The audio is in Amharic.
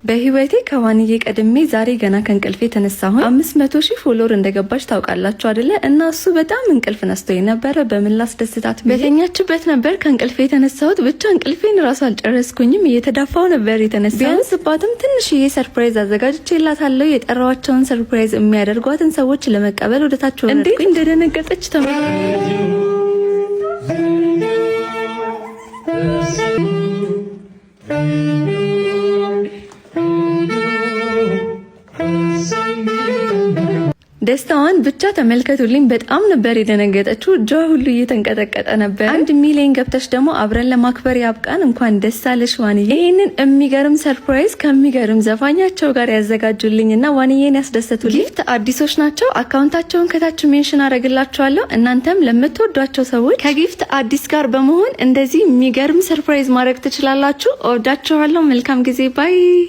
በህይወቴ ከዋንዬ ቀድሜ ዛሬ ገና ከእንቅልፌ ተነሳሁኝ። 500,000 follower እንደገባች ታውቃላችሁ አደለ? እና እሱ በጣም እንቅልፍ ነስቶኝ ነበረ። በምን ላስደስታት በተኛችበት ነበር ከእንቅልፌ የተነሳሁት። ብቻ እንቅልፌን ራሱ አልጨረስኩኝም። እየተዳፋው ነበር የተነሳሁት። ቢያንስባትም ትንሽዬ surprise አዘጋጅቼላታለሁ። የጠራኋቸውን surprise የሚያደርጓትን ሰዎች ለመቀበል ወደታች ወረድኩኝ። እንዴት እንደደነገጠች ተመ ደስታዋን ብቻ ተመልከቱልኝ። በጣም ነበር የደነገጠችው። እጇ ሁሉ እየተንቀጠቀጠ ነበር። 1 ሚሊዮን ገብተሽ ደግሞ አብረን ለማክበር ያብቃን። እንኳን ደስ አለሽ ዋንዬ። ይህንን የሚገርም surprise ከሚገርም ዘፋኛቸው ጋር ያዘጋጁልኝና ዋንዬን ያስደሰቱልኝ ጊፍት አዲሶች ናቸው። Account ኣቸውን ከታች mention አደርግላችኋለሁ። እናንተም ለምትወዷቸው ሰዎች ከጊፍት አዲስ ጋር በመሆን እንደዚህ የሚገርም surprise ማድረግ ትችላላችሁ። እወዳችኋለሁ። መልካም ጊዜ፣ bye።